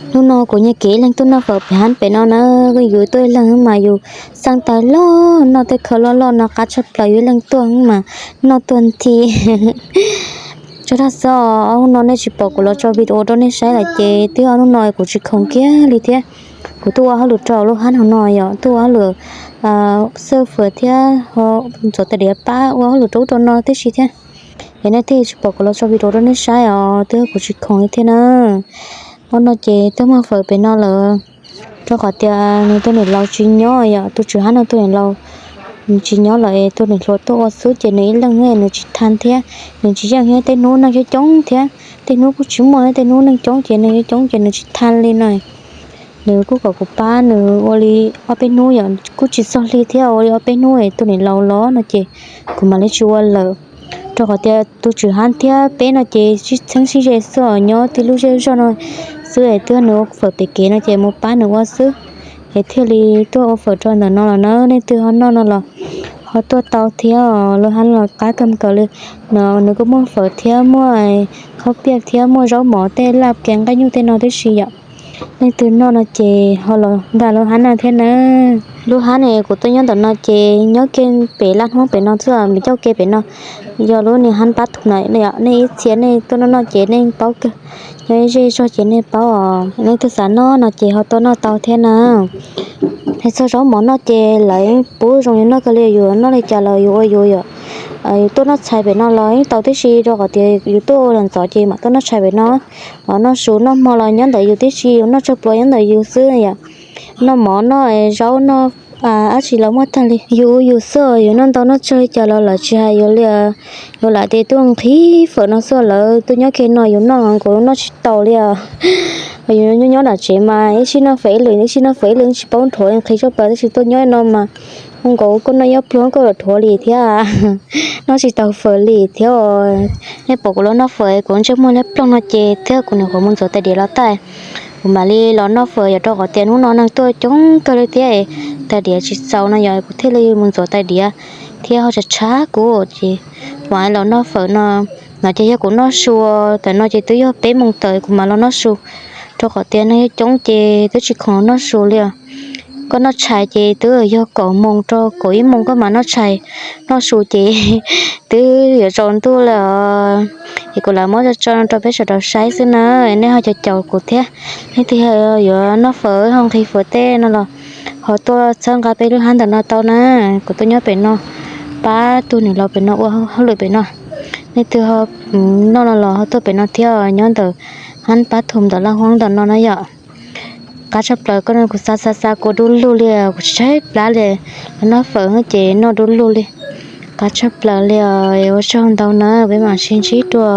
Hnub no kuv nyiag kev ib leeg tuaj noj fawm pem hab pem no na, yus tuaj ib leeg mas yus xaj tawg loj, noj tej khaws loj loj no qab tshaj plaws, yus ib leeg tuaj mas noj tuag nthi. Tsaug dag xwb os, ob hnub no nej tsis pom kuv los tso video rau nej saib lawm ces twb yog hnub no kuv tsis khoom kiag li thiab. Kuv tuaj ua hauj lwm rau lub hab no yom, tuaj ua hauj lwm xawb fawm thiab ntxuav tais diav pab ua hauj lwm rau ub rau no tib si thiab. Es nej thiaj tsis pom kuv los tso video rau nej saib os, twb yog kuv tsis khoom li thiab na. Ob no ces tuaj muag fawm pem no lawm, rau qhov tias nws tus niam laus tsis nyob yom, tus tswv hab no tus niam laus tsis nyob lawm es tus niam hluas tuaj ua xwb ces nws ib leeg nws tsis tha thiab, nws tsis yeej thiab, tej hnub neeg coob coob thiab, tej hnub kuj tsis muaj, tej hnub neeg coob ces neeg coob coob ces nws tsis tha li no. Nws kuj kom kuv pab nws ua li ob peb hnub yom, kuj tsis txog hli thiab, ua li ob peb hnub es tus niam laus los no ces kuv mam li tsis ua lawm. Rau qhov tias tus tswv hab thiab peb no ces sib txheeb sib ze xwb os, nyob tib lub zej zog no xwb es twb yog nws ua fawm pem kev no ces mus pab nws ua xwb. Es thiaj li tuaj ua fawm rau ntawm no los na, nej twg ho noj no los ho tuaj tau thiab os, lub hab los qab kawg nkaus li. No nws kuj muaj fawm thiab muaj khaub piaj thiab muaj zaub mov tej laj kev nqaij nyuj tej no tib si yom. Nej twg noj no ces ho los nrog lub hab no thiab na. Lub hab ne kuv tuaj nyob ntawm no ces nyob kiag pem laj hnub pem no xwb, me cauj ke pem no yog lub niag hab pab thum na. Nej ib txhia nej tuaj noj noj ces nej paub kawg, nyob ib zej zog ces nej paub os. Nej twg xav noj no ces ho tuaj noj tau thiab na. Hais txog zaub mov noj ces lawv pub zoo yus noj kawg li, yus noj li cas los yus ua yus yom. Yus tuaj noj tshais pem no los yeej tau tib si, rau qhov tias yus tuaj ua los ntxov ces mam tuaj noj tshais pem no. Ho noj su noj hmo los nyob ntawm yus tib si, yus noj tsau pluas nyob ntawm yus xwb yom. Noj mov noj zaub noj dab tsi los muaj tag li, yus ua yus xwb, yus noj ntau noj tsawg li cas los lawv tsis hais yus li. Yus lam tias tuaj nqhis fawm no xwb, lawv tuaj nyob kiag no yus noj nkaus noj tsis taus li os. Yus nyob nyob nram tsev mas ib sij noj fawm ib lwm, ib sij noj fawm ib lwm, tsis paub nrhuav nqhis tshaj plaws, tab sis tuaj nyob no mas zoo nkaus koj noj ib ob pluag koj los rhuav li thiab, noj tsis tau fawm li thiab. Nej pom kuv los noj fawm, kuv ntsej muag liab ploog no ces twb yog kuv nyuam qhuav mus ntxuav tais diav los tag, kuv mam li los noj fawm yom, rau qhov tias hnub no neeg tuaj coob kawg li thiab, tais diav tsis txaus no yom, kuv thiaj li mus ntxuav tais diav thiab ho tshav tshav kuv ces mam los noj fawm no. No ces yog kuv noj su, tam no ces twb yog peb moos tawm kuv mam los noj su, rau qhov tias neeg coob ces twb tsis khoom noj su li os. Koj noj tshais ces twb yog kaum moos rau kaum ib moos koj mam noj tshais, noj su ces twb yuav tsaus ntuj lawm os. Es kuv lam muab tso tso rau peb sawv daws saib xwb na, nej ho caum caum kuv thiab. Nej twg yuav noj fawm ho nqhis fawm tej no los ho tuaj txhawb nqa peb lub hab ntawm no tau na. Kuv tuaj nyob pem no pab tus niam laus pem no ua hauj lwm pem no. Nej twg ho noj no los ho tuaj pem no thiab, nyob ntawm hab pab thum ntawm laj huab ntawm no na yom. Qab tshaj plaws, koj no kuv xa xa xa kua dub lug li, kuv tsis tshaib plab li. Los noj fawm ces noj dub lug li. Qab tshaj plaws li os, ua tsaug ntau na, peb mam sib ntsib dua.